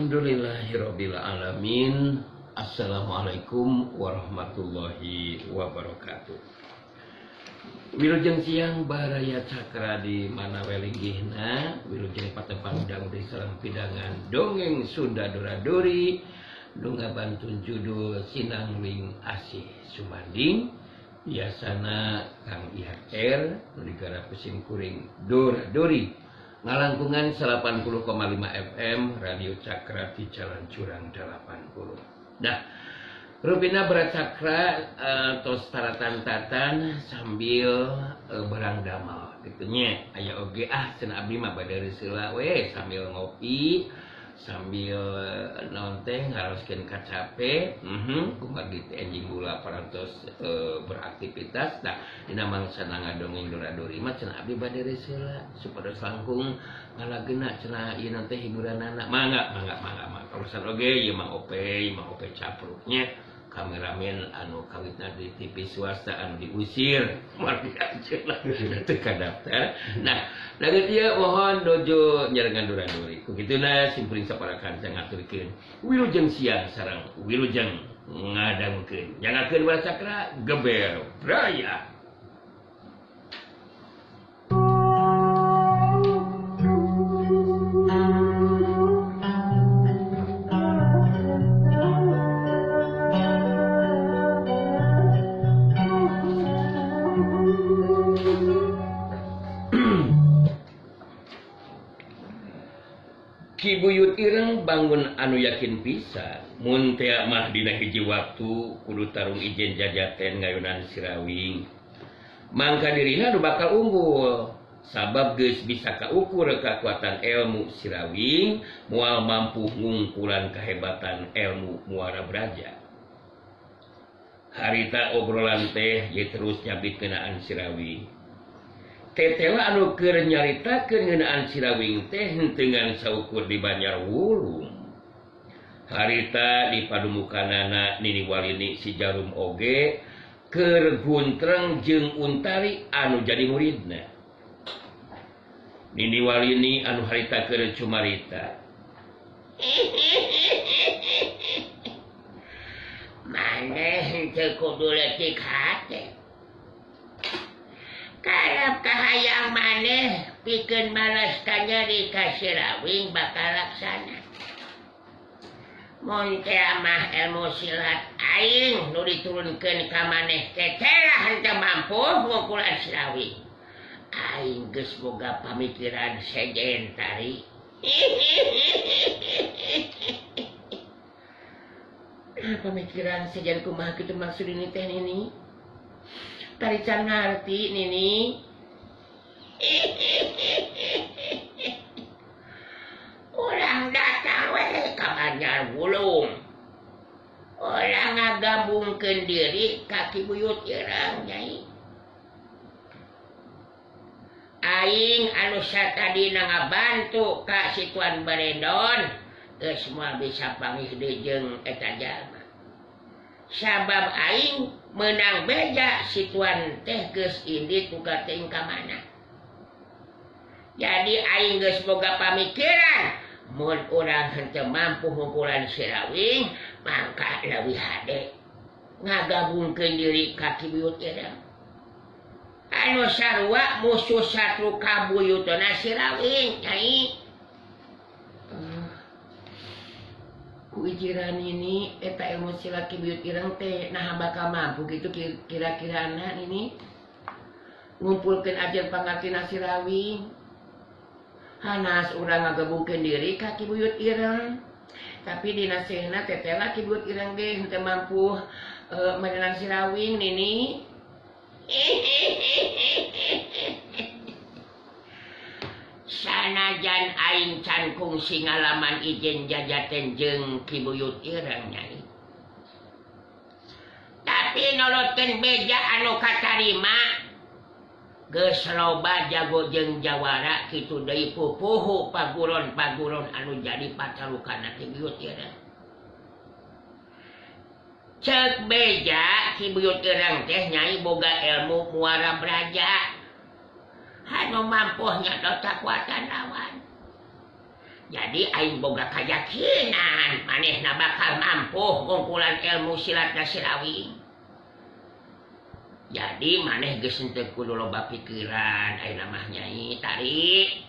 Alhamdulillahirabbil alamin. Assalamualaikum warahmatullahi wabarakatuh. Wilujeng siang baraya cakra di mana welinggihna, wilujeng patepang dang di sareng pidangan dongeng Sunda Dora Dori nu ngabantun judul Sinangling Asih Sumanding, biasana Kang IHR nu digarap ku kuring Dora Dori ngalangkungan 80,5 FM Radio Cakra di Jalan Curang 80. Nah, rupina baracakra tos taratan-tatan sambil barang damal kitu nya. Aya oge ah cenah abdi mah bade heula we sambil ngopi sambil naon teh ngaraoskeun kacape, kumargi teh enjing gula parantos beraktivitas. Nah, dina mangsa ngadongeng Dora Dori mah cenah abdi bade heula supados langkung ngalagena cenah ieu teh hiburanana. Mangga mangga mangga mangga. Urusan oge ieu Mang Ope, Mang Ope capruk nya, kameramen anu kawitna di TV swasta anu diusir margi aja teu kadaftar. Nah, lanjut ieu mohon dojo nyarengan Dora Dori. Ku kituna simpuring sapara kanca ngaturkeun wilujeng siang sareng wilujeng ngadangukeun. Nyangakeun Baracakra geber braya. Ki Buyut Ireng bangun anu yakin pisan mun teh mah dina hiji waktu kudu tarung ijen jajaten ngayunan Sirawing, mangka dirina nu bakal unggul sabab geus bisa kaukur kekuatan ilmu Sirawing moal mampu ngungkulan kehebatan ilmu Muara Braja. Harita obrolan teh ye terus nyabit ngeunaan Sirawing. Tetela anu keur nyaritakeun ngeunaan Sirawing teh henteu ngan saukur di Banjar Wulung. Harita di padumukanana Nini Walini si Jarum oge keur guntreng jeung Untari anu jadi muridna. Nini Walini anu harita keur cumarita. Maneh henteu kudu leutik hate. Karep kahayang maneh pikeun malas kanyeri ka Sirawing bakal laksana. Mun teh mah ilmu silat aing nu diturunkeun ka maneh teh telah henteu mampu ngukulan Sirawing. Aing geus boga pamikiran sejen tari. Pamikiran sejen kumaha kitu maksud ini teh Nini? Tari can ngarti Nini. Urang datang we ka Banjar Wulung. Urang ngagabungkeun diri ka Ki Buyut Ireng Nyai. Aing anu satadina ngabantu ka si Tuan Barendon geus moal bisa panggih deui jeung eta jalma. Sabab aing menang beja si Tuan teh geus indit buka teuing ka mana. Jadi aing geus boga pamikiran mun urang henteu mampu ngungkulan Sirawing mangka leuwih hade ngagabungkeun diri ka Ki Buyut Ireng. Anu sarua musuh satru kabuyutna Sirawing Nyai. Ku ijiran ini eta ilmu silat Ki Buyut Ireng teh naha bakal mampu gitu kira-kirana ini ngumpulkeun ajar pangartina Sirawing. Hanas urang ngagabungkeun diri ka Ki Buyut Ireng. Tapi dina sehna tetela Ki Buyut Ireng ge henteu mampu meunang Sirawing Nini. Sanajan aing can kungsi ngalaman ijen jajaten jeung Ki Buyut Ireng Nyai. Tapi nolotkeun beja anu katarima geus loba jago jeung jawara kitu deui pupuhu paguron-paguron anu jadi patalukana Ki Buyut Ireng. Ceuk beja Ki Buyut Ireng teh Nyai boga ilmu Muara Braja. Anu mampu nyadot kakuatan lawan. Jadi aing boga kayakinan manehna bakal mampu ngungkulan ilmu silat na Sirawing. Jadi maneh geus henteu kudu loba pikiran ayeuna mah Nyai Tari.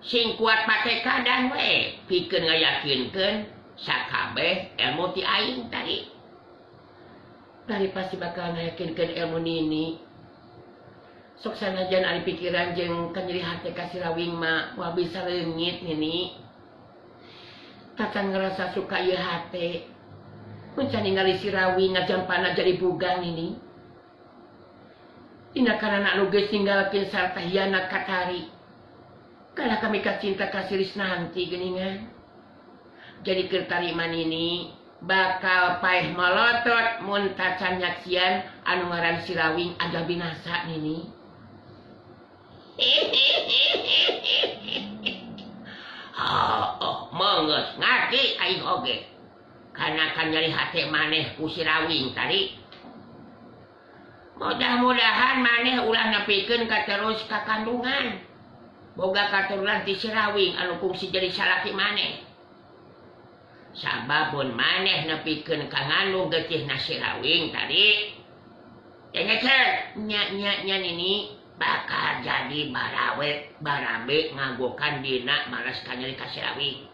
Sing kuat patekadan we pikeun ngayakinkeun sakabeh ilmu ti aing tadi. Tari pasti bakal ngayakinkeun ilmu nini. Sok sanajan ari pikiran jeung kanyeri hate ka Sirawing mah moal bisa leungit nini. Tatang ngerasa suka ieu hate. Mun can ningali Sirawing ngajampana jadi bugang nini. Dina karana anu geus ninggalkeun sarta hianat ka Tari. Kalah kami ka cinta ka Siris nanti geuningan. Jadi keur Tari mah nini bakal paeh molotot mun tacan nyaksian anu ngaran Sirawing ada binasa nini. Oh, menggeus ngarti aing oge. Kana kanyeri hate maneh ku Sirawing tadi. Mudah-mudahan maneh ulah nepikeun ka terus ka kandungan. Boga katurunan ti Sirawing anu kungsi jadi salaki maneh. Sababun maneh nepikeun ka ngandung getihna Sirawing tadi. Dengekeun nya-nya nya nini bakal jadi barawe barabe ngagokan dina malas kanyeri ka Sirawing.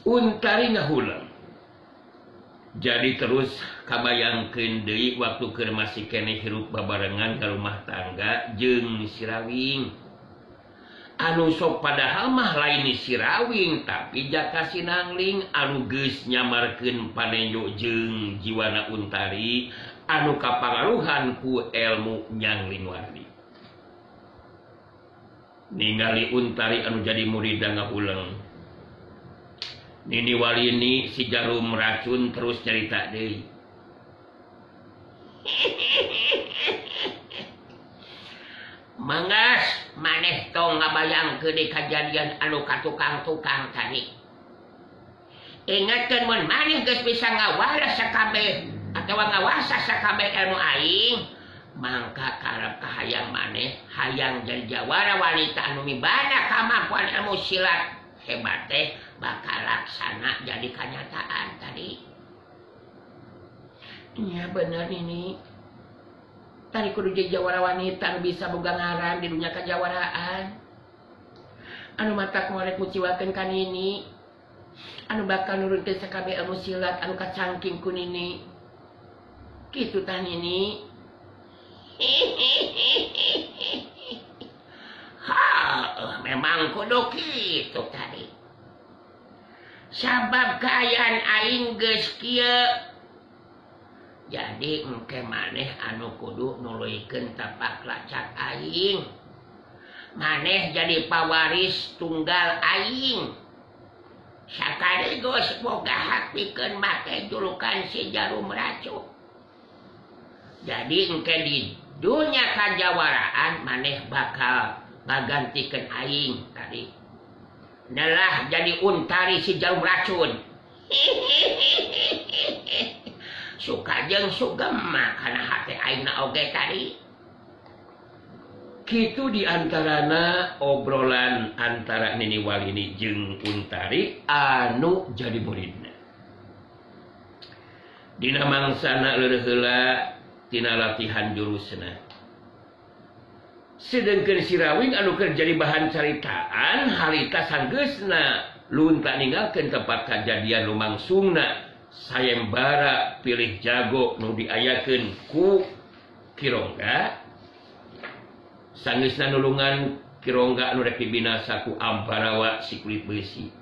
Untari ngahulang. Jadi terus kabayangkeun deui waktu keur masih keneh hirup babarengan ka rumah tangga jeung Sirawing. Anu sok padahal mah lain Sirawing tapi jaka sinangling anu geus nyamarkeun panenjo jeung jiwana Untari anu kapangaruhan ku ilmu Nyangling Wardi. Ningali Untari anu jadi murid ngahuleng. Nini Walini si jarum racun terus cerita deui. Manggas maneh tong ngabayangkeun deui kajadian anu ka tukang-tukang tadi. Ingatkeun mun maneh geus bisa ngawala sakabeh atawa ngawasa sakabeh ilmu aing, mangka karep kahayang maneh hayang jadi jawara wanita anu mibana kamampuan ilmu silat hebat teh bakal laksana jadi kenyataan tadi. Iya bener ini. Tadi kudu jadi jawara wanita anu bisa boga ngaran di dunia kajawaraan. Anu matak ngorek muciwakeun ka nini. Anu bakal nurunkeun sakabeh ilmu silat anu kacangking ku nini. Kitu tah nini. Ha, memang kudu kitu tadi. Sabab kaayaan aing geus kieu. Jadi engke maneh anu kudu nuluykeun tapak lacak aing. Maneh jadi pawaris tunggal aing. Sakaligus boga hak pikeun make julukan si Jarum Racun. Jadi engke di dunia kajawaraan maneh bakal ngagantikeun aing tadi. Nelah jadi Untari si Jarum Racun. Suka jeung sugema kana hate aingna oge tadi. Kitu diantarana obrolan antara Nini Walini jeung Untari anu jadi muridna. Dina mangsana leureut heula tina latihan jurusna. Sedengkeun Sirawing anu keur jadi bahan caritaan harita sanggeusna lunta ninggalkeun tempat kajadian lumangsungna sayembara pilih jago nu diayakeun ku Kirongga. Sanggeusna nulungan Kirongga anu rek dibinasa ku Amparawa si kulit besi.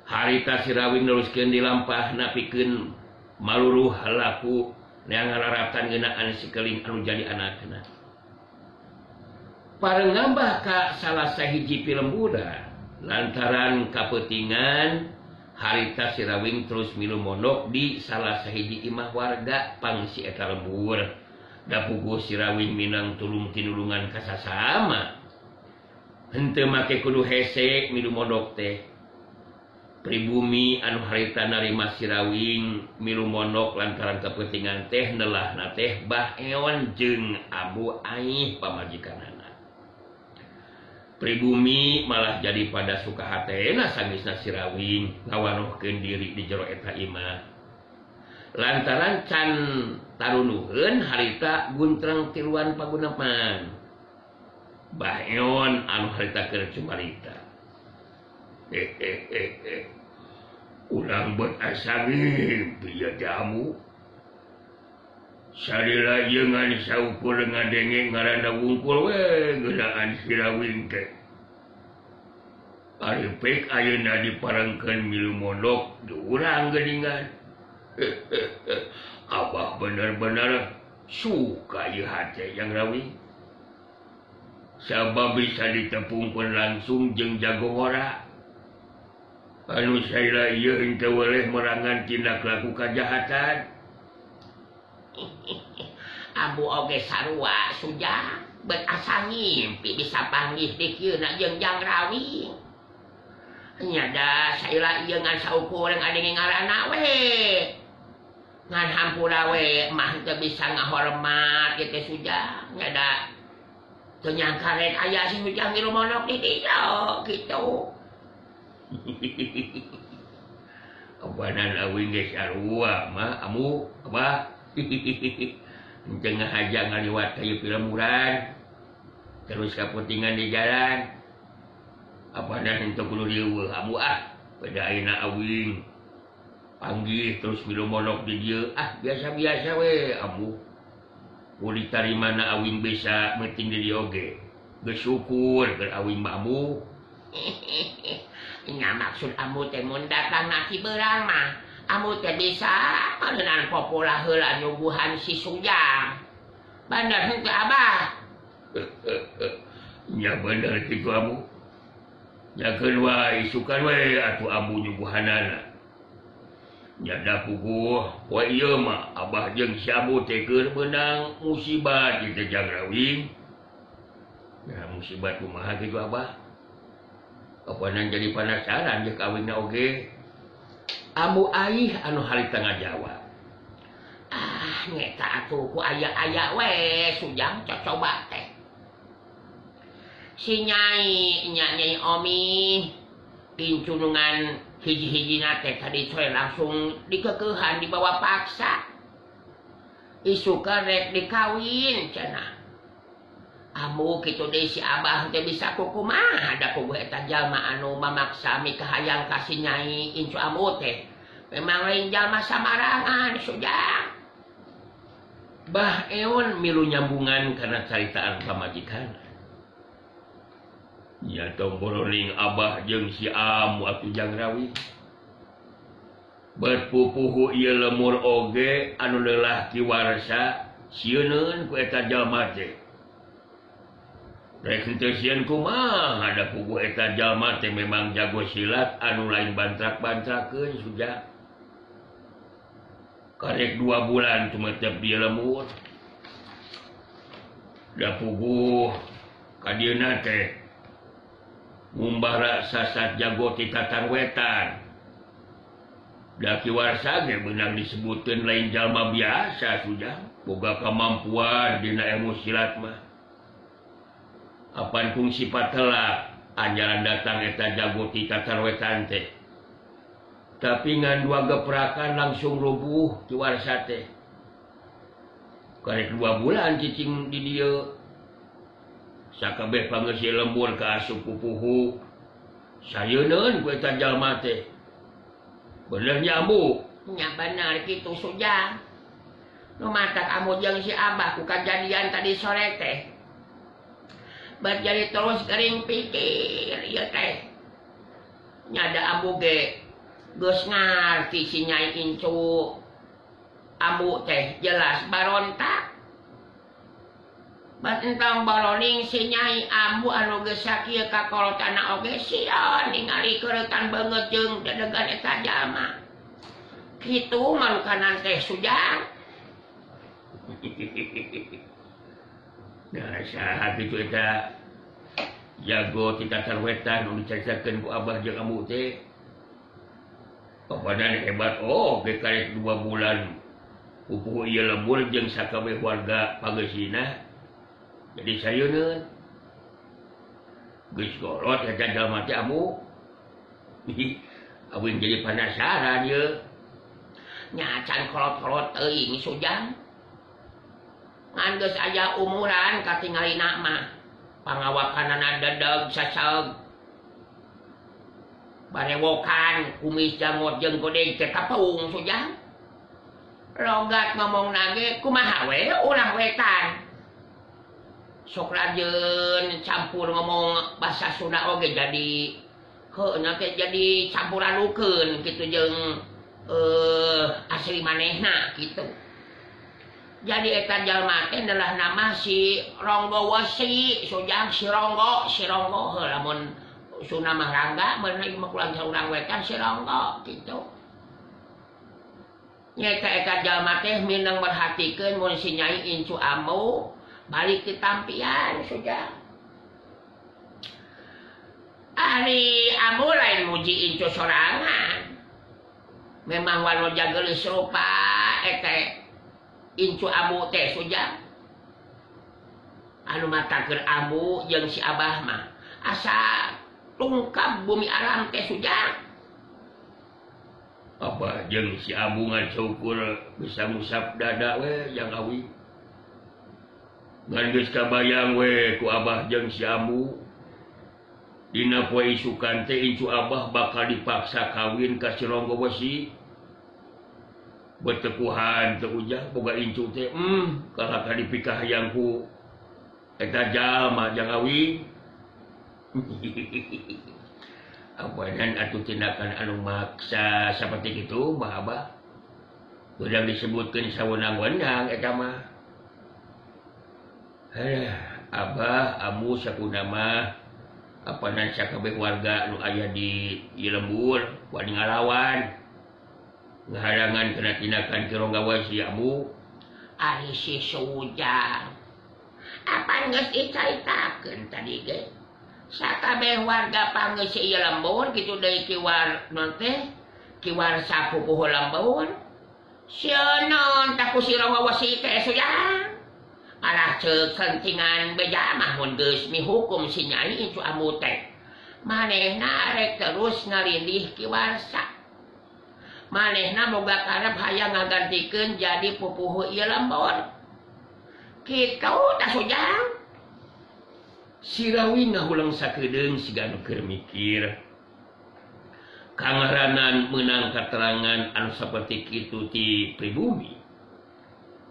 Harita Sirawing neruskeun dilampahna pikeun maluruh laku neang ngalaratan ngeunaan sikeling anu jadi anakna. Pareng ngambah ka salah sahiji pilemburan lantaran kapetingan harita Sirawing terus milu mondok di salah sahiji imah warga pangsi eta lembur. Da puguh Sirawing minang tulung tinulungan kasasama. Henteu make kudu hese milu mondok teh. Pribumi anu harita narima Sirawing milu mondok lantaran kapetingan teh nelahna teh Bah Eon jeung Abu Aih pamajikanana. Pribumi malah jadi pada suka hatena sangisna Sirawing ngawanohkeun diri di jero eta imah. Lantaran can tarunuheun harita guntreng tiluan paguneman. Bah Eon anu harita keur cumarita. Hehehe. Urang bet asa ngimpi ya jamu. Salila ieu ngan saukur ngadenge ngaranna wungkul we geunaan Sirawing teh. Ari pek ayeuna diparengkeun milu mondok di urang geuningan. Abah bener-bener suka ieu hate Jang Rawing. Sabab bisa ditepungkeun langsung jeung jago ngora. Anu salila ieu henteu weleh merangan tindak laku kajahatan. Ambu oge sarua Sujang bet asa ngimpi bisa panggih di kieu na jeung Jang Rawing. Nya da saila ieu ngan saukur ngadenge ngaranna we. Ngan hampura we mah teu bisa ngahormat ieu teh Sujang. Nya da teu nyangka rek aya si Sujang di rumonok di dieu kitu. Abanan awing geus sarua mah amu abah. Henteu ngahaja ngaliwat ka ieu pilemuran. Terus kaputingan di jalan. Abanan henteu kudu riweuh amu ah. Pada ayeuna awing panggih terus milu monok di dieu ah biasa-biasa we amu. Kudu ditarimana awing bisa meuting di dieu oge. Geus syukur keur awing mah amu. Nya maksud amu teh mun datang na Ciberang mah amu teh bisa meunang popola heula nyuguhan si Sujang. Bener henteu abah? Nya bener kitu amu. Nya keun wae isukan we atuh amu nyuguhanana. Nya da puguh poe ieu mah abah jeung si amu teh keur meunang musibat ieu teh Jang Rawing. Nah musibat kumaha kitu abah? Apanan jadi penasaran jeung kawinna oge. Ambu aih anu harita ngajawab. Ah nyeta atuh ku aya-aya we Sujang cocoba teh. Si Nyai nya Nyai Omi pincunungan hiji-hijina teh tadi sore langsung dikekeuhan dibawa paksa. Isukan rek dikawin cenah. Ambu kitu deui si abah teh bisa kukumaha da kubu eta jalma anu mamaksa mikahayang ka si Nyai incu ambu teh. Memang lain jalma samarangan Sujang. Bah Eon milu nyambungan kana caritaan pamajikan. Nya tong boroning abah jeung si amu atuh Jang Rawing. Berpupuhu ieu lemur oge anu leulah kiwarsa sieuneun ku eta jalma teh. Rek henteu sieun kumaha da puguh eta jalma teh memang jago silat anu lain bantrak-bantrakeun Sujang. Karek 2 bulan tumetep di lemur. Da puguh ka dieuna teh ngumbara sasat jago ti tatar wetan. Da kiwarsa ge beunang disebutkeun lain jalma biasa Sujang, boga kamampuan dina ilmu silat mah. Apan kungsi patelak anjaran datang eta jago ti tatar wetan teh. Tapi ngan 2 geprakan langsung rubuh kiwarsa teh. Karek 2 bulan cicing di dieu. Sakabeh pangeusi lembur ka asup pupuhu. Sayeuneun ku eta jalma teh. Bener nya ambu? Nya bener kitu Sujang. Nu matak ambu jeung si abah ku kajadian tadi sore teh. Berjadi terus kering pikir ieu teh. Nyada ambu ge geus ngarti si Nyai incu. Ambu teh jelas barontak. Bat entong boroning si Nyai ambu anu geus sakieu ka kolotana oge sieun ningali keuretan beungeut jeung dedegan eta jalma. Kitu marukanan teh Sujang. Nah, saha kitu eta jago ti tatar wetan nu dicaritakeun ku abah jeung ambu teh. Papadan hebat oge karek 2 bulan. Pupuhu ieu lembur jeung sakabeh warga pageusina. Jadi sayeuneun. Geus golot eta jalma teh ambu. Awing jadi penasaran ye. Nya can kolot-kolot teuing Sujang. Ngan geus aya umuran katingalina mah. Pangawakanana dedeg saseg. Barewokan kumis janggot jeung godeg teh kapaung Sujang. Logat ngomong nage kumaha we urang wetan. Sok rajeun campur ngomong bahasa Sunda oge jadi heuh nya teh jadi campur adukeun kitu jeung asli manehna kitu. Jadi eta jalma teh adalah nama si Ronggo Wesi, Sujang si Ronggo, si Ronggo heuh lamun Sunda mah Rangga, bener ieu mah kulancar urang wetan si Ronggo kitu. Nyaeta eta jalma teh mineng merhatikeun mun si Nyai Incu Ambu balik ke tampian Sujang. Ari Ambu lain muji Incu sorangan. Memang wanoja geulis rupa eta Incu Ambu teh Sujang. Anu mata keur Ambu jeung si Abah mah asa tungkap bumi alam teh Sujang. Abah jeung si Ambu ngan syukur bisa ngusap dada we jang awi. Ngan geus kabayang we ku Abah jeung si Ambu. Dina poe isukan teh Incu Abah bakal dipaksa kawin ka si Ronggo Wesi. Betekuhan teu ujang boga incu teh kalah ka dipikahayang ku eta jalma jang awi. Apanan atuh tindakan anu maksa saperti kitu mah Abah. Beudang disebutkeun sawenang-wenang eta mah. Abah Ambu sakuna mah apanan sakabeh warga nu aya di ieu lembur wani ngalawan. Ngahalangan kana tindakan Ki Ronggo Wesi Ambu. Ari si Sujang. Apan geus dicaritakeun tadi ge? Sakabeh warga panggeus ieu lembur kitu deui kiwar non teh kiwar sapupuh lembur. Sieun non tah ku si Ronggo Wesi teh Sujang. Alah ceuk kentingan beja mah mun geus mihukum si Nyai Incu Ambu teh. Manehna rek terus ngalindih kiwarsa. Manehna boga karep hayang ngagantikeun jadi pupuhu ieu lembur. Kitu tah Sujang. Sirawi ngahulang sakedeung siga nu keur mikir. Kangaranan meunang katerangan anu saperti kitu ti pribumi.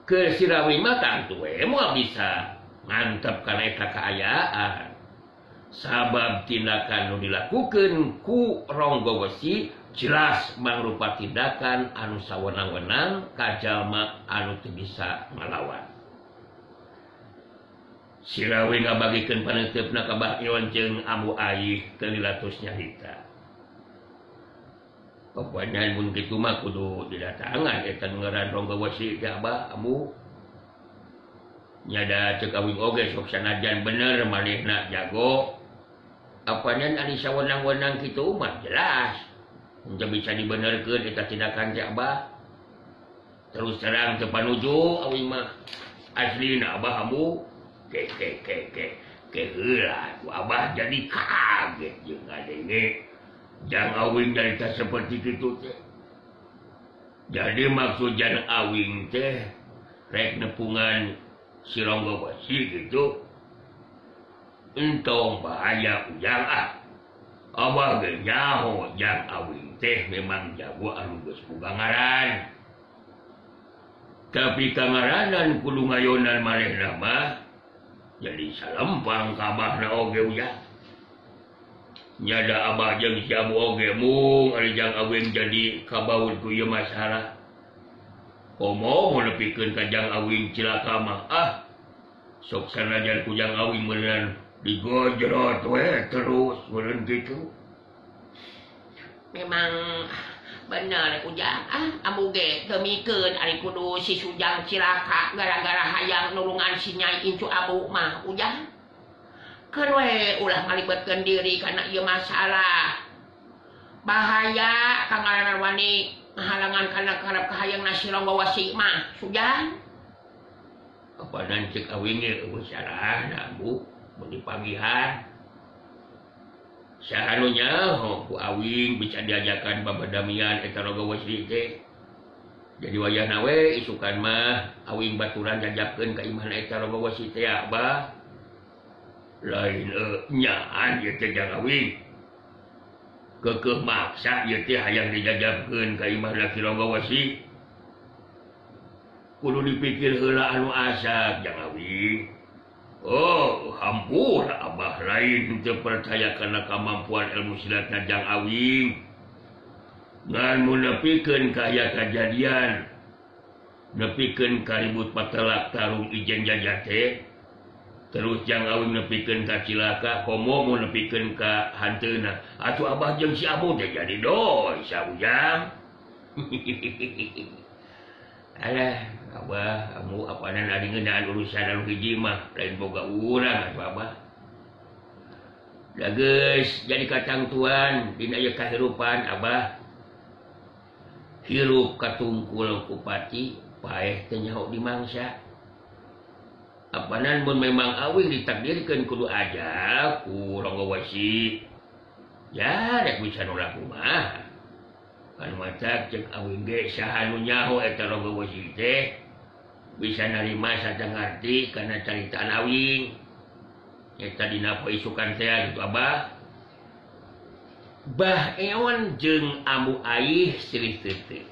Ke Sirawi mah tangtu we moal bisa ngantep kana eta kaayaan. Sabab tindakan nu dilakukeun ku Ronggo Wesi jelas mangrupa tindakan anu sawenang-wenang ka jalma anu teu bisa ngalawan. Sirawi ngabagikeun paneuteup-na ka Bah Ion jeung Ambu Aih teu liratus nyarita. Papanyan mun kitu mah kudu didatangan eta ngaran Ronggo Wesi teh Abah Ambu. Nyada ceuk awing oge sok sanajan bener manehna jago. Apanan ari sawenang-wenang kitu mah jelas. Henteu bisa dibenerkeun eta tindakan teh Abah. Terus terang teu panuju awing mah. Aslina Abah Ambu ke ke ke ke ke heula ku Abah jadi kaget jeung ngadenge. Jang awing nyarita seperti kitu teh. Jadi maksud jang awing teh rek nepungan si Ronggo Wesi gitu. Entong bahaya ujang ah. Abah ge nyaho jang awing teh memang jago anu geus boga ngaran. Tapi kangaranan kudu ngayonan manehna mah jadi salempang ka abahna oge ujang. Nyada abah jeung si Ambu oge mung ari jang awing jadi kabaud ku ieu masalah. Komo mun nepikeun ka jang awing cilaka mah ah. Sok sanajan ku jang awing meureun digojrot we terus meureun kitu. Memang bener Ujang ah Ambu ge teu mikeun ari kudu si Sujang cilaka gara-gara hayang nulungan si Nyai Incu Ambu mah Ujang. Keun we ulah ngalibetkeun diri kana ieu masalah. Bahaya kangaranan wani ngahalangan kana karep kahayang si Ronggo Wesi mah Sujang. Apanan ceuk awing ge eueuh sarahna Bu mun dipagihan. Saha nu nyaho ku awing bisa diajakan babadamian eta Rogo Wesi teh. Jadi wayahna we isukan mah awing baturan jajabkeun ka imahna eta Rogo Wesi teh Abah. Lain nyaan ieu teh jang awing. Keukeuh maksa ieu teh hayang dijajabkeun ka imahna Ki Rogo Wesi. Kudu dipikir heula anu asak jang awing. Oh, hampura Abah lain teu percaya kana kemampuan ilmu silatna jang awing. Ngan mun nepikeun ka aya kajadian, nepikeun ka ribut patelak tarung ijen jaja teh, terus jang awing nepikeun ka cilaka, komo mun nepikeun ka hanteuna. Atuh Abah jeung si Abu teh jadi dosa ujang. Alah, Abah, kamu apanan ari ngeunaan urusan anu hiji mah, lain boga urang atuh Abah. Da geus jadi katangtuan dina ieu kahirupan Abah. Hirup katungkul ku pati, paeh teh nyaho dimangsa. Apanan mun memang awing ditakdirkeun kudu aja ku Ronggo Wesi. Ya rek bisa nolak kumaha. Kan matak cek awing ge saha nu nyaho eta Ronggo Wesi teh bisa narima sarta ngarti kana caritaan awing. Eta dina poe isukan teh gitu Abah. Bah Eon jeung Ambu Aih silih teuteung.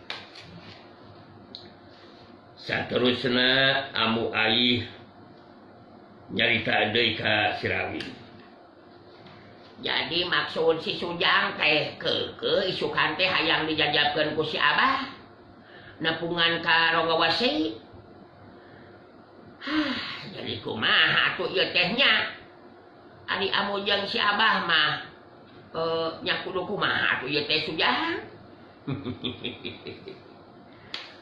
Saterusna Ambu Aih nyarita deui ka Sirawing. Jadi maksud si Sujang teh keukeuh isukan teh hayang dijajabkeun ku si Abah nepungan ka Ronggo Wesi. Hah, jadi kumaha atuh ieu teh nya? Ari amu jeung si Abah mah nya kudu kumaha atuh ieu teh Sujang?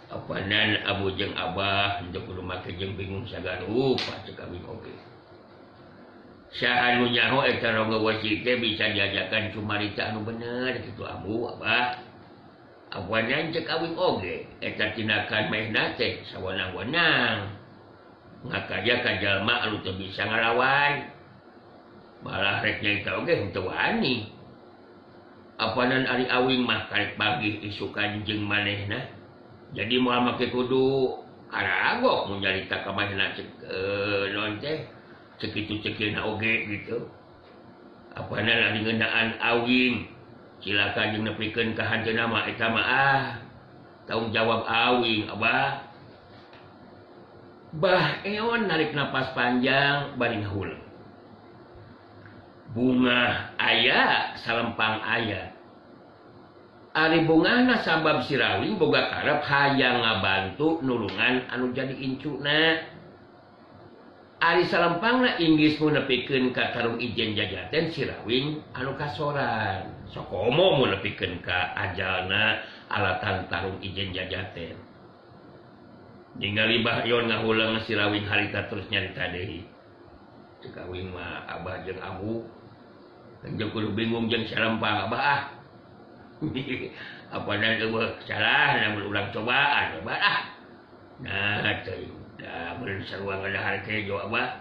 Apanan Abu jeung Abah henteu kudu make jeung bingung sagala rupa cek kami oge. Saha nu nyaho eta Ronggo Wesi teh bisa diajakan cumarita anu bener kitu Abu Abah. Apanan cek awing oge eta tindakan maehna teh sawenang-wenang. Ngakaja ka jalma anu teu bisa ngalawan. Malah rek nyaita oge henteu wani. Apanan ari awing mah karek bagih isukan jeung manehna. Jadi moal make kudu karagok mun nyarita ka manehna cek naon teh cekitu cekina oge gitu. Apanan ari ngeunaan awing cilaka jeung nepikeun ka hanteuna mah eta mah ah tanggung jawab awing Abah. Bah Eon narik napas panjang bari ngahuleng. Bungah aya salempang aya. Ari bungahna sabab Sirawing boga karep hayang ngabantu nulungan anu jadi incuna. Ari salempangna inggis mu nepikeun ka tarung ijen jajaten Sirawing anu kasoran. Sokomo mu nepikeun ka ajalna alatan tarung ijen jajaten. Ningali Bah Eon ngahuleng Sirawing harita terus nyarita deui. Cek awing mah Abah jeung Abu henteu kudu bingung jeung salempang Abah ah. Apanan eueuh salah namun urang cobaan Abah ah. Nah teuing da mun sarua ngadahar kejo Abah.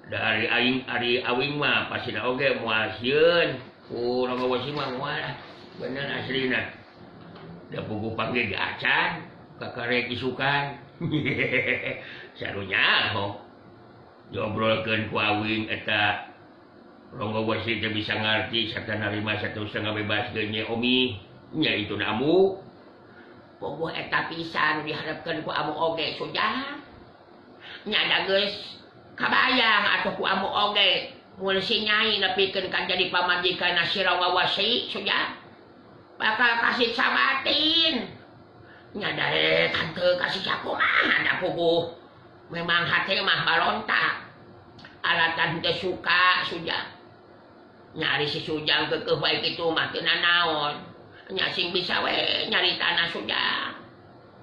Da ari aing ari awing mah pasina oge moal sieun ku Ronggo Wesi mah moal ah. Bener aslina. Da puguh panggil ge acan kakarek isukan. Sarunya ho. Diobrolkeun ku awing eta Ronggo Wesi teh bisa ngarti sarta narima saterusna ngabebaskeun nye omi nya itu na amu. Puguh eta pisan diharepkeun ku amu oge Sujang. Nya da geus kabayang atuh ku amu oge mun si Nyai nepikeun ka jadi pamajikanna si Ronggo Wesi Sujang. Bakal kasih sabatin. Nya da tante kasih sakumaha da puguh. Memang hati mah barontak. Alatan teu suka Sujang. Nyari si Sujang keukeuh bae kitu mah teu nanaon. Nya sing bisa we nyari tanah Sujang.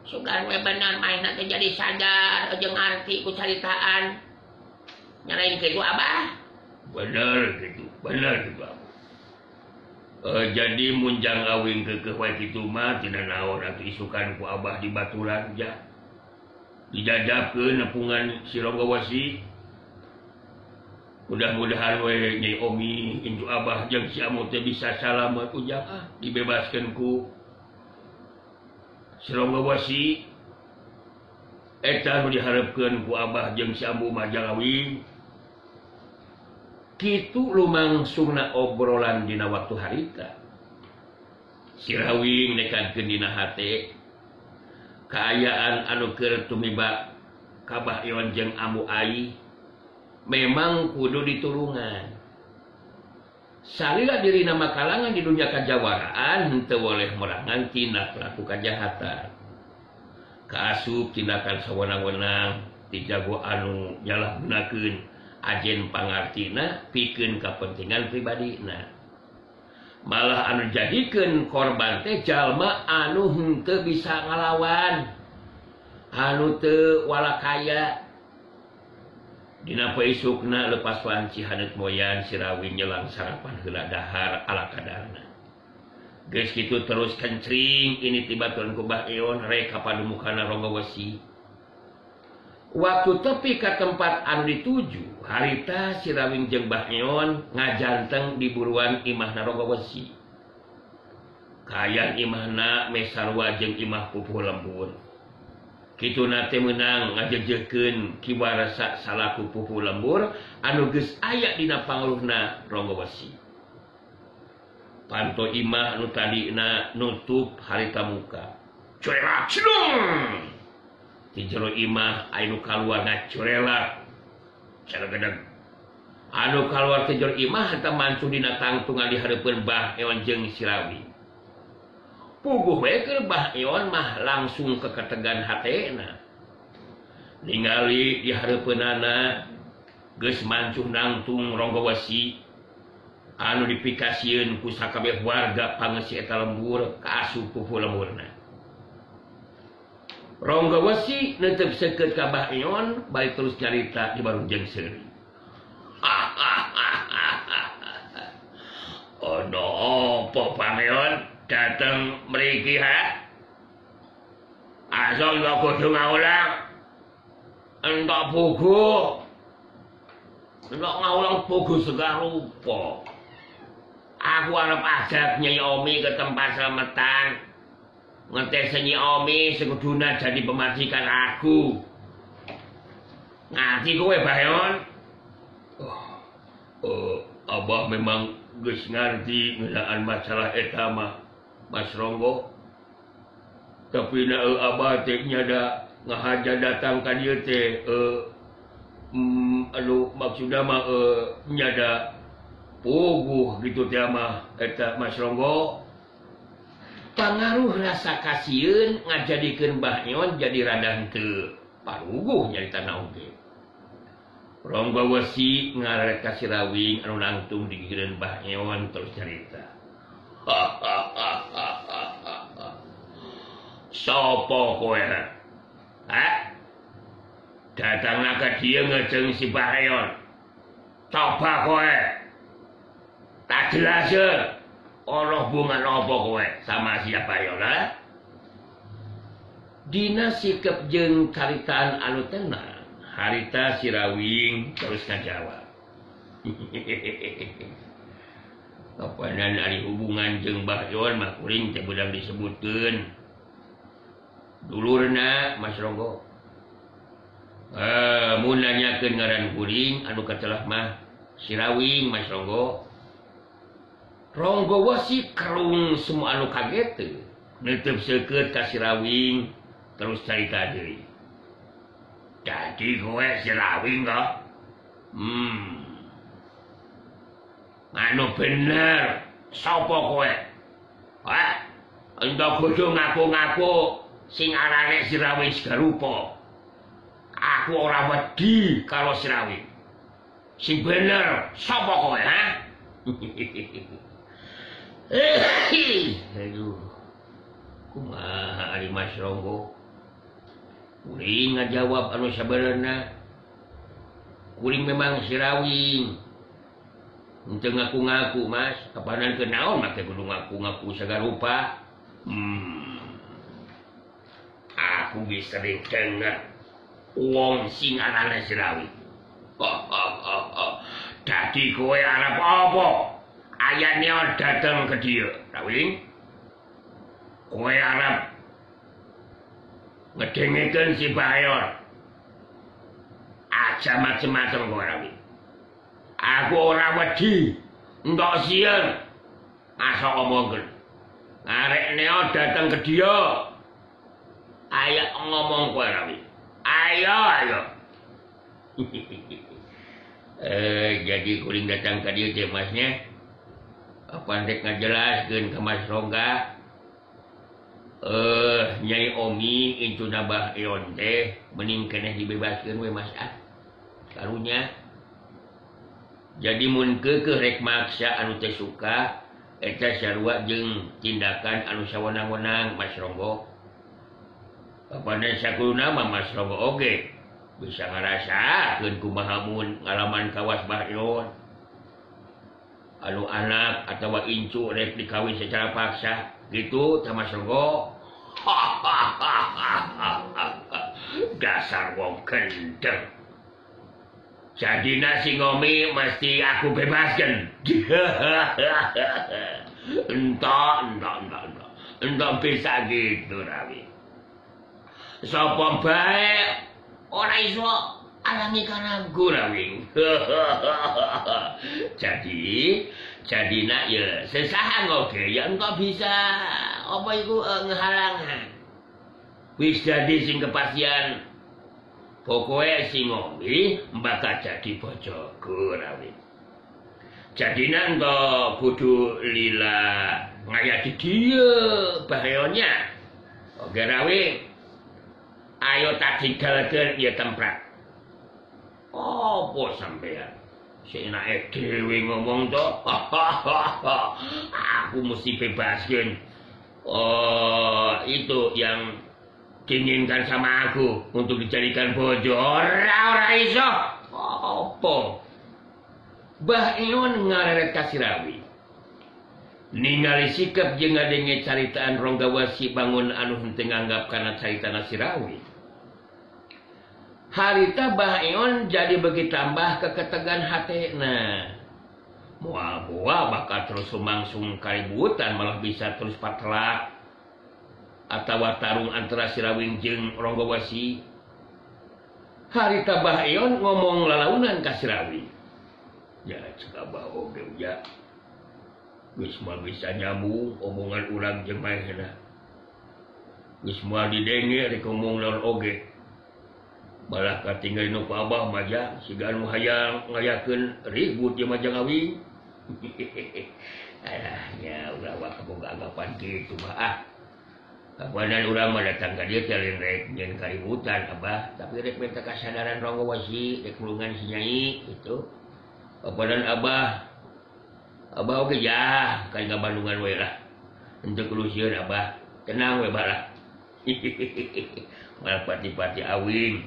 Sugan we bener maehna teh jadi sadar jeung ngarti ku caritaan. Nya lain kitu Abah. Bener kitu, bener kitu Abah. Jadi mun jang awing keukeuh wae kitu mah teu nanaon atuh isukan ku Abah di baturan ja. Dijajabkeun nepungan si Ronggo Wesi. Mudah-mudahan we Nyai Omi inju Abah jeung si Amu teh bisa salamet ujang ah dibebaskeun ku Si Ronggo Wesi. Eta nu diharepkeun ku Abah jeung si Ambu mah Jalawing. Kitu lumangsungna obrolan dina waktu harita. Si Rawing nekadkeun dina hate kaayaan anu keur tumiba ka Bah Ion jeung Ambu Ai memang kudu ditulungan. Salila dirina makalangan di dunia kajawaraan henteu boleh merangan tindak pelaku kajahatan. Kaasup tindakan sawenang-wenang dijago anu nyalahgunakeun ajen pangartina pikeun kapentingan pribadina. Malah anu jadikeun korban teh jalma anu henteu bisa ngalawan, anu teu walakaya. Dina poe isukna lepas wanci haneut moyan si Rawing nyelang sarapan heula dahar ala kadarna. Geus kitu terus kencring ini tibaturan ku Bah Eon rek ka padumukana Ronggo Wesi. Waktu tepi ka tempat anu dituju, harita si Rawing jeung Bah Eon ngajanteng di buruan imahna Ronggo Wesi. Kaayaan imahna mesarua jeung imah pupuh lembur. Kituna teh meunang ngajejeukeun kiwarasa salaku pupuh lembur anu geus aya dina pangaruhna Ronggo Wesi. Panto imah nu tadina nutup harita muka. Curelak cidung. Ti jero imah anu kaluar ngacurelak. Caregedeg. Anu kaluar ti jero imah eta mancuh dina tangtungan di hareupeun Bah Eon jeung si Rawing. Puguh we keur Bah Eon mah langsung keketegan hatena. Ningali di hareupeunana geus mancuh nangtung Ronggo Wesi anu dipikasieun ku sakabeh warga pangeusi eta lembur kaasup pupuh lemburna. Ronggo Wesi neuteup seukeut ka Bah Eon bari terus nyarita di barung jeung seuri. Ono apa Pangeon dateng mriki ha? Asal kok kudu ngaulang. Entok buku. Entok ngaulang buku segala rupa. Aku arep ajak Nyai Omi ke tempat selamatan. Ngetes Nyai Omi sekuduna jadi pemajikan aku. Ngerti kowe Bah Eon? Abah memang geus ngarti ngeunaan masalah eta mah Mas Ronggo. Tapi na abah teh nyada ngahaja datang ka dieu teh anu maksudna mah nyada puguh gitu teh mah eta Mas Ronggo. Pangaruh rasa kasieun ngajadikeun Bah Eon jadi rada henteu paruguh nyaritana oge. Ronggo Wesi ngararet ka si Rawing anu nangtung digigireun Bah Eon terus nyarita. Sopo kowe? Ha? Datangna ka dieu ngeuceung si Bah Eon. Coba kowe. Tak jelaskeun. Ana hubungan apa kowe sama siapa Eon, ha? Dina sikep jeung caritaan anu tenang, harita si Rawing terus ngajawab. Kapanan ari hubungan jeung Bah Eon mah kuring teh beudang disebutkeun. Dulurna Mas Ronggo. Mun nanyakeun ngaran kuring anu katelah mah si Rawing Mas Ronggo. Ronggo Wesi kerung semua anu kaget teu. Neuteub seukeut ka si Rawing terus carita deui. Jadi kowe si Rawing kok? Anu bener, sapa kowe? Wah, entok kudu ngaku-ngaku sing arane si Rawing Segarupa. Aku ora wedi karo si Rawing. Sing bener, sapa kowe, ha? Aduh. Kumaha ari Mas Ronggo? Kuring ngajawab anu sabenerna. Kuring memang si Rawing. Henteu ngaku-ngaku, Mas. Kapanan keur naon make kudu ngaku-ngaku sagarupa. Aku geus sering denger wong sing arane si Rawing. Dadi kowe arep apa? Ayane dateng ke dieu, Rawing. Kowe arep ngedengekeun si Bayon. Aja macem-macem kowe Rawing. Aku ora wedi, entok sieun. Asok omongkeun. Arek neo dateng ke dia. Ayo ngomong kowe Rawi. Ayo, ayo. Jadi kuring datang ke dia teh masnya. Apa rek ngajelaskeun ka Mas Rongga? Nyai Omi incuna Bah Eon teh mending keneh dibebaskeun we Mas ah. Karunya. Jadi mun keukeuh rek maksa anu teu suka eta sarua jeung tindakan anu sawenang-wenang Mas Ronggo. Apana sakuluna mah Mas Ronggo oge bisa ngarasakeun kumaha mun ngalaman kawas Bah Eon. Anu anak atawa incu rek dikawin secara paksa gitu tah Mas Ronggo. Dasar wong gendeng. Jadi nasi ngomi mesti aku bebaskan. Entok, entok, entok, entok. Entok bisa gitu, Rawi. Sopo bae ora iso alami kanaku, Rawi. Jadi nak ya sesahan oke ya entok bisa apa iku ngehalangan. Wis dadi sing kepastian. Pokoke si Ngomi bakal jadi bojoku Rawi. Jadi nangko kudu lila ngayati dia baheonya. Oke Rawi. Ayo tak tinggalkeun ya temprak. Apa sampean? Seenake dhewe ngomong to. Aku mesti bebaskeun. Oh, itu yang diinginkan sama aku untuk dijadikan bojo. Ora ora iso. Apa? Bah Eon ngareret ka si Rawi. Ningali sikap jeung ngadenge caritaan Ronggawasi bangun anu henteu nganggap kana caritana si Rawi. Harita Bah Eon jadi beuki tambah keketegan hatena. Moal-moal bakal terus sumangsung kaributan malah bisa terus patelak atawa tarung antara si Rawing jeung Ronggawasi. Harita Bah Eon ngomong lalaunan ka si Rawing. Ya cek abah oge ya. Geus moal bisa nyambung omongan urang jeung maehna. Geus moal didenge rek ngomong naon oge. Malah katinggal nu ku abah mah ja siga anu hayang ngayakeun ribut jeung Majang Awing. Alah nya ulah wa kaboga anggapan kitu mah ah. Kapanan urang mah datang ka dieu teh lain rek nyeun kaributan abah, tapi rek minta kasadaran Ronggawasi, rek mulungan si Nyai gitu. Kapanan abah abah oge jah ka Bandungan we lah. Henteu kudu sieun abah, tenang we bah lah. Malah pati-pati awing.